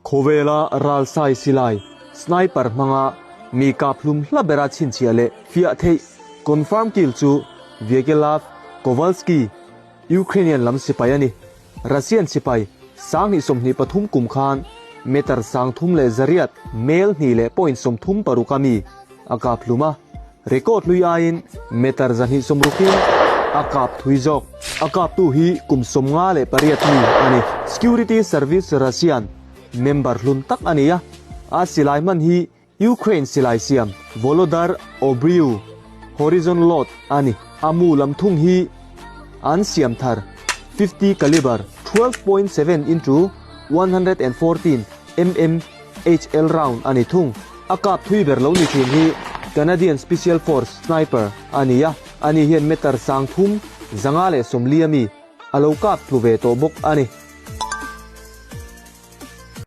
Khawvela ralsai silai, sniper, hmanga mi kap hlum hla bera chhinchhiah leh fiah theih, confirm kill, chu Vyacheslav Kovalsky, Ukrainian lam sipai a ni. Russian sipai 2023 kum khan meter 3,100 mel hnih leh point 36 a mi a kap hlum a, record hlui aiin meter 260 in a kap thui zawk. A kaptu hi kum 58 mi a ni. Security Service Russian member hlun tak a ni a, a silai hman hi Ukraine silai siam Volodar Obriu Horizon Load a ni. A mu lam thung hi an siam thar 50 caliber 12.7 into 114 mm HL round a ni thung. A kap thui ber lo ni thin hi Canadian Special Force sniper a ni a, ani hian meter 3540 a mi a lo kap tlu ve tawh bawk a ni.